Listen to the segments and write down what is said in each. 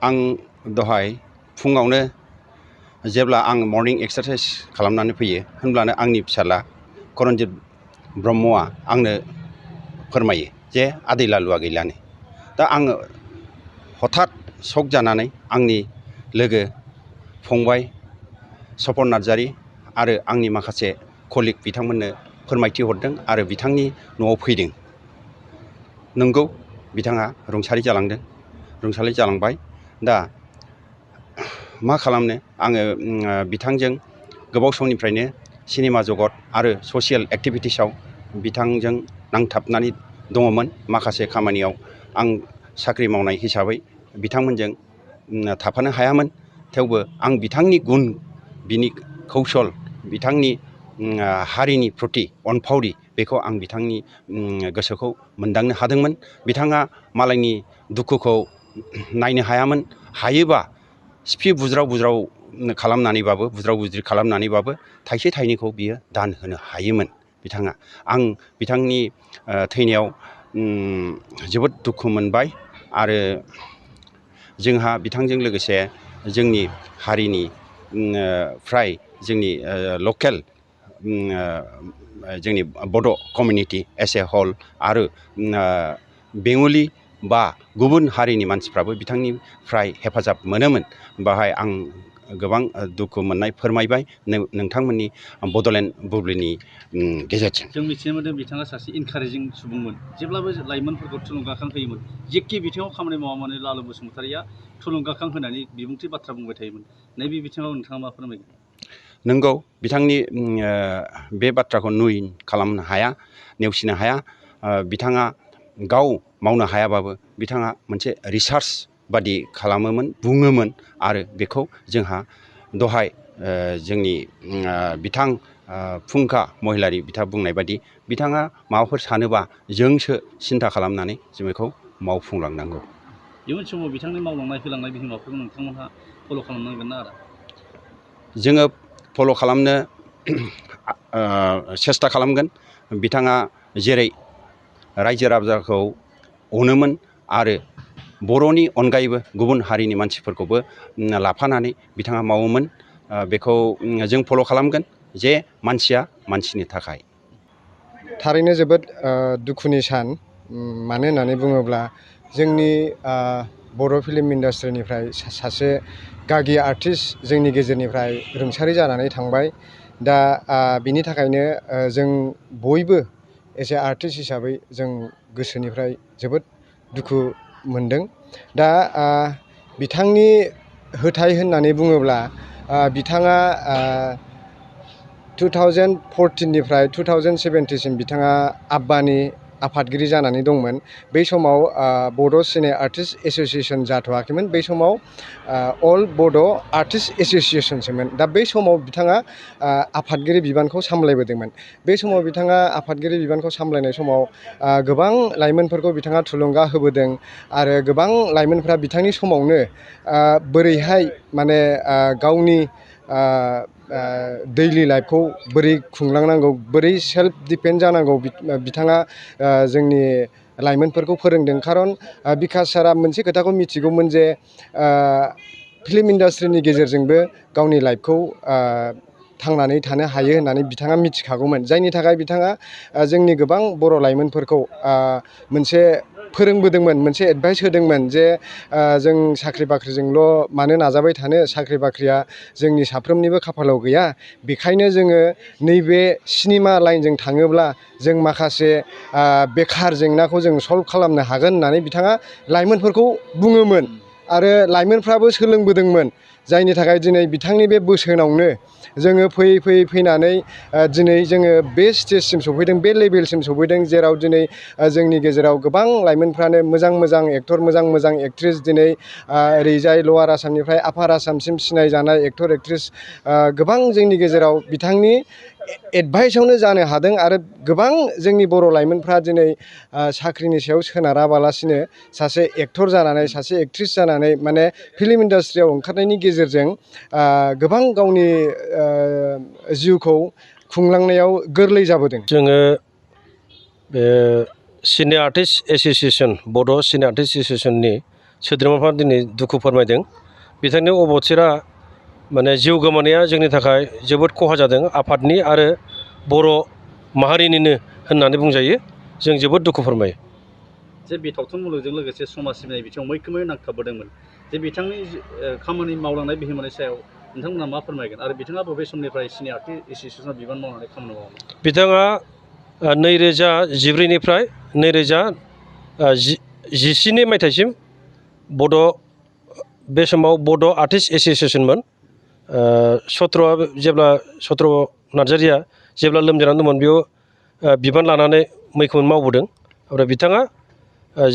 आं दहाय फुङावनो जेब्ला आं मर्निं एक्सारसाइज खालामनानै फैयो होनब्लानो आंनि फिसाला करनजित ब्रह्मआ आंनो फोरमायो जे आदै लालुआ गैलानो। दा आङो हठात शक जानानै आंनि लोगो फंबाय सपन नार्जारी आरो आंनि माखासे कलिग बिथांमोननो फोरमायथि हरदों आरो बिथांनि न'आव फैदों। नंगौ बिथाङा रुंसारि जालांबाय। दा मा खालामनो आङो बिथांजों गोबाव समनिफ्रायनो सिनेमा जगत आरो ससियेल एक्टिभिटिसाव बिथांजों नांथाबनानै दङमोन। माखासे खामानियाव आं साख्रि मावनाय हिसाबै बिथांमोनजों थाफानो हायामोन। थेवबो आं बिथांनि गुन, बिनि कौशल, बिथांनि हारिनि प्रति अनफावरि बेखौ आं बिथांनि गोसोखौ मोनदांनो हादोंमोन। बिथाङा मालायनि दुखुखौ नायनो हायामोन। हायोबा सिफि बुज्राव बुज्रि खालामनानैबाबो थाइसे थाइनैखौ बियो दान होनो हायोमोन बिथाङा। आं बिथांनि थैनायाव जोबोद दुखु मोनबाय आरो जोंहा बिथांजों लोगोसे जोंनि हारिनि फ्राय जोंनि लकेल जोंनि बड' कमिउनिटि एस ए हल आरो बेंगलि बा गुबुन हारिनि मानसिफ्राबो बिथांनिफ्राय हेफाजाब मोनोमोन। बाहाय आं गोबां दुखु मोननाय फोरमायबाय नोंथांमोननि बड'लेण्ड बुब्लिनि गेजेरजों। जों मिथिनो मोनदों बिथाङा सासे इनकारेजिं सुबुंमोन, जेब्लाबो लाइमोनफोरखौ थुलुंगाखां होयोमोन। जेखि बिथिङाव खामानि मावा मानो लालु बसुमतारिया थुलुंगाखां होनानै बिबुंथि बाथ्रा बुंबाय थायोमोन। नैबे बिथिङाव नोंथाङा मा फोरमायगोन? नंगौ, बिथांनि बे बाथ्राखौ खालामनो हाया, नेवसिनो हाया। बिथाङा गाव मावनो हायाबाबो बिथाङा मोनसे रिसार्च बादि खालामोमोन, बुङोमोन आरो बेखौ जोंहा दहाय जोंनि बिथां फुंखा महिलारि बिथाङा बुंनाय बादि बिथाङा माबाफोर सानोबा जोंसो सिन्था खालामनानै जों बेखौ मावफुंलांनांगौ। इयुन समाव बिथांनि मावलांनाय होलांनाय बिहोमाफोरखौ नोंथांमोनहा फल' खालामनांगोन ना आरो? जोङो फल' खालामनो सेस्था खालामगोन। बिथाङा जेरै रायजो राजाखौ अनोमोन आरो बर'नि अनगायैबो गुबुन हारिनि मानसिफोरखौबो लाफानानै बिथाङा मावोमोन। बेखौ जों फल' खालामगोन जे मानसिया मानसिनि थाखाय। थारैनो जोबोद दुखुनि सान। मानो होननानै बुङोब्ला जोंनि बर' फिल्म इन्डास्ट्रिनिफ्राय सासे गागि आर्टिस्ट जोंनि गेजेरनिफ्राय रुंसारि जानानै थांबाय। दा बिनि थाखायनो जों बयबो एसे आर्टिस्ट हिसाबै जों गोसोनिफ्राय जोबोद दुखु मोनदों। दा बिथांनि होथाय होननानै बुङोब्ला बिथाङा 2014निफ्राय 2017सिम बिथाङा आब्बानि आफादगिरि जानानै दंमोन। बै समाव बड' सिने आर्टिस्ट एस'सियेसन जाथ'वाखैमोन। बै समाव अल बड' आर्टिस्ट एस'सियेसनसोमोन। दा बै समाव बिथाङा आफादगिरि बिबानखौ सामलायबोदोंमोन। बे समाव बिथाङा आफादगिरि बिबानखौ सामलायनाय समाव गोबां लाइमोनफोरखौ बिथाङा थुलुंगा होबोदों आरो गोबां लाइमोनफ्रा बिथांनि समावनो बोरैहाय माने गावनि दैलि लाइफखौ बोरै खुंलांनांगौ, बोरै सेल्फ डिपेन्ड जानांगौ बिथाङा जोंनि लाइमोनफोरखौ फोरोंदों। खारन बिकास सारा मोनसे खोथाखौ मिथिगौमोन जे फिल्म इन्डास्ट्रिनि गेजेरजोंबो गावनि लाइफखौ थांनानै थानो हायो होननानै बिथाङा मिथिखागौमोन। जायनि थाखाय बिथाङा जोंनि गोबां बर' लाइमोनफोरखौ मोनसे फोरोंबोदोंमोन, मोनसे एडभाइस होदोंमोन जे जों साख्रि बाख्रिजोंल' मानो नाजाबाय थानो, साख्रि बाख्रिया जोंनि साफ्रोमनिबो खाफालाव गैया। बेखायनो जोङो नैबे सिनेमा लाइनजों थाङोब्ला जों माखासे बेखार जेंनाखौ जों सल्भ खालामनो हागोन होननानै बिथाङा लाइमोनफोरखौ बुङोमोन आरो लाइमोनफ्राबो सोलोंबोदोंमोन। जायनि थाखाय दिनै बिथांनि बे बोसोनावनो जोङो फैनानै दिनै जोङो बे स्टेजसिम सफैदों, बे लेभेलसिम सफैदों, जेराव दिनै जोंनि गेजेराव गोबां लाइमोनफ्रानो मोजां एक्टर, मोजां एक्ट्रिस दिनै ओरैजाय लवार आसामनिफ्राय आपार आसामसिम सिनायजानाय एक्टर एक्ट्रिस गोबां जोंनि गेजेराव बिथांनि एडभाइसआवनो जानो हादों। आरो गोबां जोंनि बर' लाइमोनफ्रा दिनै साख्रिनि सायाव सोनाराबालासिनो सासे एक्टर जानानै, सासे एक्ट्रिस जानानै माने फिल्म इन्डास्ट्रियाव ओंखारनायनि गेजेरजों गोबां गावनि जिउखौ खुंलांनायाव गोरलै जाबोदों। जोङो बे सिने आर्टिस्ट एस'सियेसन, बड' सिने आर्टिस्ट एस'सियेसननि सोद्रोमाफ्रा दिनै दुखु फोरमायदों। बिथांनि अबथिरा माने जिउ गोमानाया जोंनि थाखाय जोबोद खहा जादों, आफादनि आरो बर' माहारिनिनो होननानै बुंजायो। जों जोबोद दुखु फोरमायो। जे बे सावथुन मुलुगजों लोगोसे समाज सिबिनाय बिथिङाव मैखोमै नांथाबबोदोंमोन, जे बिथांनि खामानि मावलांनाय बिहोमानि सायाव नोंथांमोना मा फोरमायगोन आरो बिथाङा बबे समनिफ्राय सिने आर्टिस्ट एस'सिएसनाव बिबान मावनानै खामानि मावोमोन? बिथाङा 2014निफ्राय 2017 मायथाइसिम बे समाव बड' आर्टिस्ट एस'सिएसनमोन। सत्र नार्जारिया जेब्ला लोमजानानै दंमोन, बेयाव बिबान लानानै मैखोमै मावबोदों। ओमफ्राय बिथाङा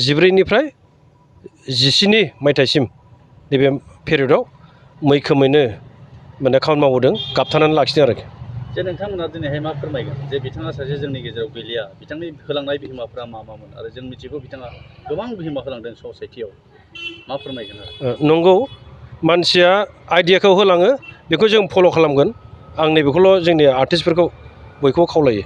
14निफ्राय 17 मायथाइसिम नैबे पेरियडआव मैखोमैनो माने खामानि मावबोदों, गाबथानानै लाखिदों आरोखि। जे नोंथांमोना दिनैहाय मा फोरमायगोन जे बिथाङा सासे जोंनि गेजेराव गैलिया, बिथांनि होलांनाय बिहोमाफोरा मा मामोन आरो जों मिथिगौ बिथाङा गोबां बिहोमा होलांदों ससाइटियाव, मा फोरमायगोन आरो? नंगौ, मानसिया आइडियाखौ होलाङो, बेखौ जों फल' खालामगोन। आं नैबेखौल' जोंनि आर्टिस्टफोरखौ बयखौबो खावलायो।